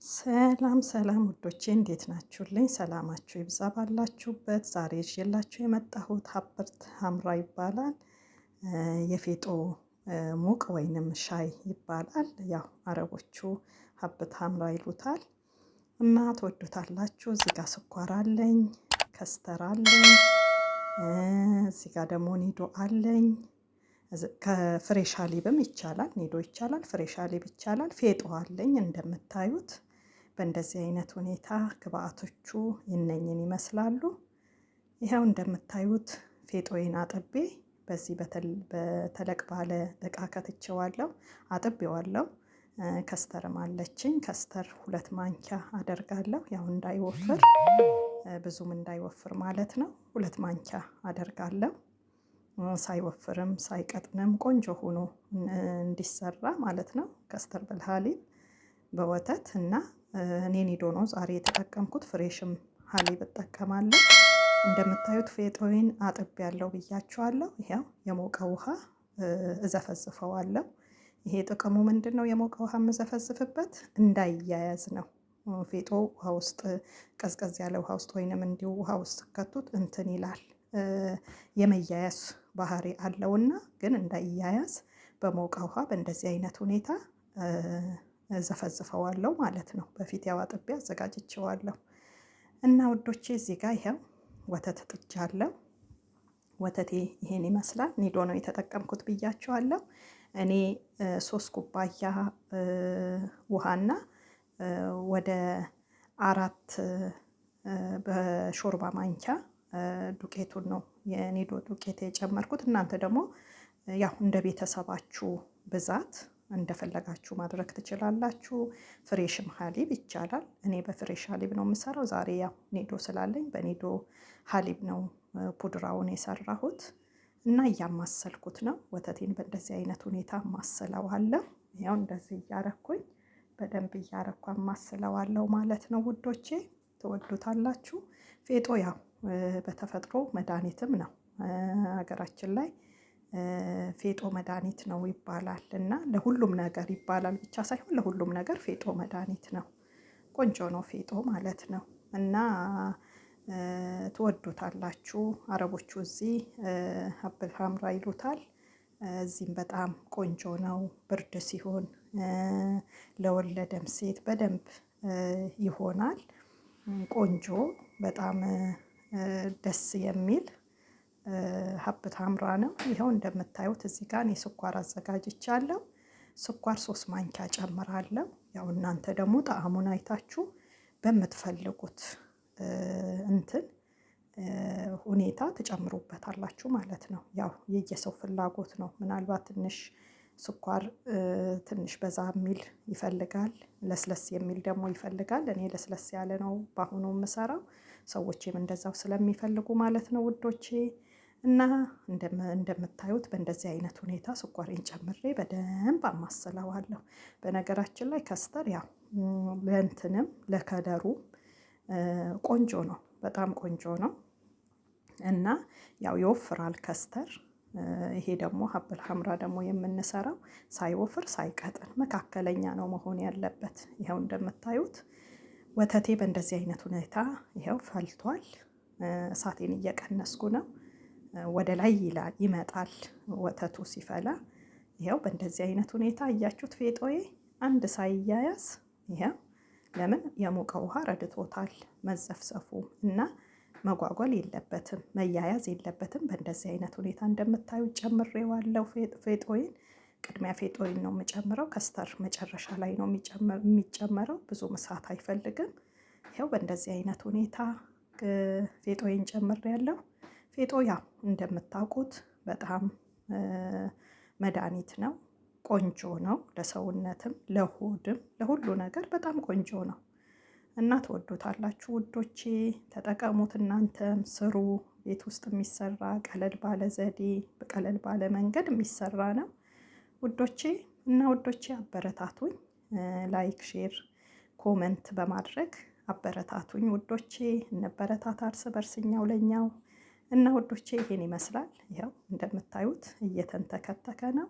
ሰላም ሰላም ውዶቼ እንዴት ናችሁልኝ? ሰላማችሁ ይብዛ ባላችሁበት። ዛሬ ይዤላችሁ የመጣሁት حبة حمراء ይባላል። የፌጦ ሙቅ ወይንም ሻይ ይባላል። ያው አረቦቹ حبة حمراء ይሉታል እና ትወዱታላችሁ። እዚህ ጋር ስኳር አለኝ፣ custard አለኝ፣ እዚህ ጋር ደግሞ ኒዶ አለኝ። ከ fresh حليب ም ይቻላል፣ ኒዶ ይቻላል፣ fresh حليب ይቻላል። ፌጦ አለኝ እንደምታዩት በእንደዚህ አይነት ሁኔታ ግብአቶቹ ይነኝን ይመስላሉ። ይኸው እንደምታዩት ፌጦዬን አጥቤ በዚህ በተለቅ ባለ እቃ ከትቼዋለሁ፣ አጥቤዋለሁ። custard ም አለችኝ። custard 2 ማንኪያ አደርጋለሁ። ያው እንዳይወፍር፣ ብዙም እንዳይወፍር ማለት ነው። 2 ማንኪያ አደርጋለሁ። ሳይወፍርም ሳይቀጥንም ቆንጆ ሆኖ እንዲሰራ ማለት ነው። custard بالحليب በወተት እና እኔ ኒዶ ነው ዛሬ የተጠቀምኩት። fresh ም حليب እጠቀማለሁ። እንደምታዩት ፌጦዬን አጥቤያለሁ ብያችኋለሁ። ይኸው የሞቀ ውሃ እዘፈዝፈዋለሁ። ይሄ ጥቅሙ ምንድን ነው? የሞቀ ውሃ የምዘፈዝፍበት እንዳይያያዝ ነው። ፌጦ ውሃ ውስጥ፣ ቀዝቀዝ ያለ ውሃ ውስጥ ወይንም እንዲሁ ውሃ ውስጥ ከቱት እንትን ይላል፣ የመያያዝ ባህሪ አለውና ግን እንዳይያያዝ በሞቀ ውሃ በእንደዚህ አይነት ሁኔታ ዘፈዝፈዋለሁ ማለት ነው። በፊት ያው አጥቤ አዘጋጅቼዋለሁ። እና ውዶቼ እዚህ ጋር ይኸው ወተት ጥጃለሁ። ወተቴ ይሄን ይመስላል። ኒዶ ነው የተጠቀምኩት ብያቸዋለሁ። እኔ 3 ኩባያ ውሃና ወደ 4 በሾርባ ማንኪያ ዱቄቱን ነው የኒዶ ዱቄት የጨመርኩት። እናንተ ደግሞ ያው እንደ ቤተሰባችሁ ብዛት እንደፈለጋችሁ ማድረግ ትችላላችሁ። fresh ም حليب ይቻላል። እኔ በ fresh حليب ነው የምሰራው። ዛሬ ያው ኒዶ ስላለኝ በኒዶ حليب ነው ፑድራውን የሰራሁት እና እያማሰልኩት ነው። ወተቴን በእንደዚህ አይነት ሁኔታ ማሰለዋለሁ። ያው እንደዚህ እያረኩኝ በደንብ እያረኩ አማስለዋለሁ ማለት ነው ውዶቼ፣ ትወዱታላችሁ። ፌጦ ያው በተፈጥሮ መድኃኒትም ነው። ሀገራችን ላይ ፌጦ መድኃኒት ነው ይባላል እና ለሁሉም ነገር ይባላል ብቻ ሳይሆን ለሁሉም ነገር ፌጦ መድኃኒት ነው። ቆንጆ ነው ፌጦ ማለት ነው እና ትወዱታላችሁ። አረቦቹ እዚህ حبة حمراء ይሉታል። እዚህም በጣም ቆንጆ ነው። ብርድ ሲሆን ለወለደም ሴት በደንብ ይሆናል። ቆንጆ፣ በጣም ደስ የሚል حبة حمراء ነው። ይኸው እንደምታዩት እዚህ ጋር እኔ ስኳር አዘጋጅቻለሁ። ስኳር 3 ማንኪያ ጨምራለሁ። ያው እናንተ ደግሞ ጣዕሙን አይታችሁ በምትፈልጉት እንትን ሁኔታ ትጨምሩበታላችሁ ማለት ነው። ያው የየሰው ፍላጎት ነው። ምናልባት ትንሽ ስኳር ትንሽ በዛ የሚል ይፈልጋል፣ ለስለስ የሚል ደግሞ ይፈልጋል። እኔ ለስለስ ያለ ነው በአሁኑ የምሰራው፣ ሰዎቼም እንደዛው ስለሚፈልጉ ማለት ነው ውዶቼ። እና እንደምታዩት በእንደዚህ አይነት ሁኔታ ስኳሬን ጨምሬ በደንብ አማስለዋለሁ። በነገራችን ላይ custard ያው ለእንትንም ለ color ኡ ቆንጆ ነው፣ በጣም ቆንጆ ነው። እና ያው ይወፍራል custard። ይሄ ደግሞ حبة حمراء ደግሞ የምንሰራው ሳይወፍር ሳይቀጥን መካከለኛ ነው መሆን ያለበት። ይኸው እንደምታዩት ወተቴ በእንደዚህ አይነት ሁኔታ ይኸው ፈልቷል። እሳቴን እየቀነስኩ ነው። ወደ ላይ ይላል፣ ይመጣል ወተቱ ሲፈላ። ይኸው በእንደዚህ አይነት ሁኔታ እያችሁት ፌጦዬ አንድ ሳይያያዝ፣ ይኸው ለምን የሞቀ ውሃ ረድቶታል መዘፍዘፉ እና መጓጓል የለበትም፣ መያያዝ የለበትም። በእንደዚህ አይነት ሁኔታ እንደምታዩት ጨምሬዋለሁ ፌጦዬን። ቅድሚያ ፌጦዬን ነው የምጨምረው። custard መጨረሻ ላይ ነው የሚጨመረው። ብዙ እሳት አይፈልግም። ይኸው በእንደዚህ አይነት ሁኔታ ፌጦዬን ጨምሬያለሁ። ፌጦ ያው እንደምታውቁት በጣም መድኃኒት ነው። ቆንጆ ነው ለሰውነትም፣ ለሆድም፣ ለሁሉ ነገር በጣም ቆንጆ ነው እና ትወዱታላችሁ ውዶቼ። ተጠቀሙት፣ እናንተም ስሩ። ቤት ውስጥ የሚሰራ ቀለል ባለ ዘዴ በቀለል ባለ መንገድ የሚሰራ ነው ውዶቼ። እና ውዶቼ አበረታቱኝ፣ like፣ share፣ comment በማድረግ አበረታቱኝ ውዶቼ። እንበረታታ እርስ በርስ እኛው ለኛው። እና ውዶቼ ይሄን ይመስላል። ይኸው እንደምታዩት እየተንተከተከ ነው።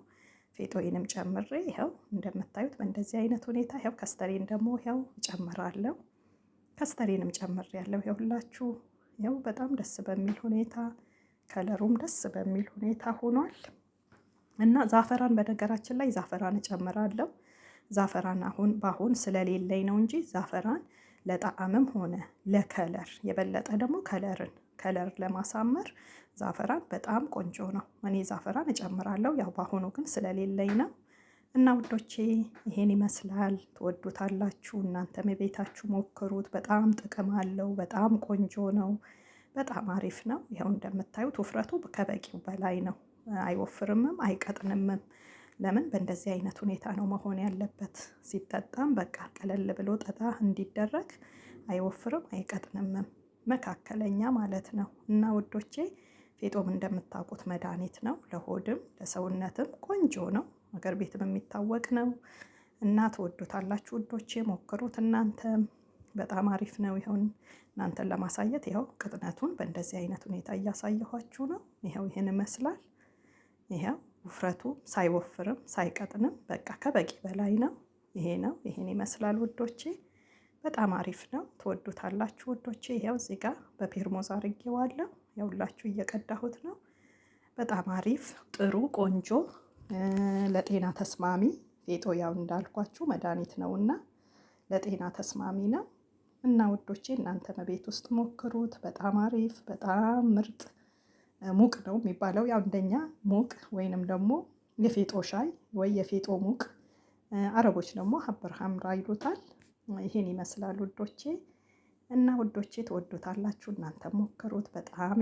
ፌጦዬንም ጨምሬ ይኸው እንደምታዩት በእንደዚህ አይነት ሁኔታ ይኸው ከስተሬን ደግሞ ይኸው እጨምራለሁ። ከስተሬንም ጨምሬ ያለው ይኸውላችሁ ይኸው በጣም ደስ በሚል ሁኔታ color ኡም ደስ በሚል ሁኔታ ሆኗል። እና ዛፈራን በነገራችን ላይ ዛፈራን እጨምራለሁ። ዛፈራን አሁን በአሁን ስለሌለኝ ነው እንጂ ዛፈራን ለጣዕምም ሆነ ለ color የበለጠ ደግሞ color ን color ለማሳመር ዛፈራን በጣም ቆንጆ ነው። እኔ ዛፈራን እጨምራለሁ። ያው በአሁኑ ግን ስለሌለኝ ነው። እና ውዶቼ ይሄን ይመስላል። ትወዱታላችሁ። እናንተም የቤታችሁ ሞክሩት። በጣም ጥቅም አለው። በጣም ቆንጆ ነው። በጣም አሪፍ ነው። ይኸው እንደምታዩት ውፍረቱ ከበቂው በላይ ነው። አይወፍርምም አይቀጥንምም። ለምን በእንደዚህ አይነት ሁኔታ ነው መሆን ያለበት። ሲጠጣም በቃ ቀለል ብሎ ጠጣ እንዲደረግ አይወፍርም አይቀጥንምም፣ መካከለኛ ማለት ነው። እና ውዶቼ ፌጦም እንደምታውቁት መድኃኒት ነው። ለሆድም ለሰውነትም ቆንጆ ነው። አገር ቤትም የሚታወቅ ነው እና ትወዱታላችሁ ውዶቼ፣ ሞክሩት እናንተም በጣም አሪፍ ነው። ይኸውን እናንተን ለማሳየት ይኸው ቅጥነቱን በእንደዚህ አይነት ሁኔታ እያሳየኋችሁ ነው። ይኸው ይህን ይመስላል። ይኸው ውፍረቱ ሳይወፍርም ሳይቀጥንም በቃ ከበቂ በላይ ነው። ይሄ ነው። ይሄን ይመስላል ውዶቼ፣ በጣም አሪፍ ነው። ትወዱታላችሁ ውዶቼ። ይኸው እዚህ ጋር በፔርሞዝ አድርጌዋለሁ። ይኸውላችሁ እየቀዳሁት ነው። በጣም አሪፍ ጥሩ ቆንጆ ለጤና ተስማሚ ፌጦ ያው እንዳልኳችሁ መድኃኒት ነውና ለጤና ተስማሚ ነው እና ውዶቼ እናንተ በቤት ውስጥ ሞክሩት። በጣም አሪፍ በጣም ምርጥ ሙቅ ነው የሚባለው። ያው እንደኛ ሙቅ ወይንም ደግሞ የፌጦ ሻይ ወይ የፌጦ ሙቅ፣ አረቦች ደግሞ حب الحمرا ይሉታል። ይሄን ይመስላል ውዶቼ እና ውዶቼ ትወዱታላችሁ። እናንተ ሞክሩት በጣም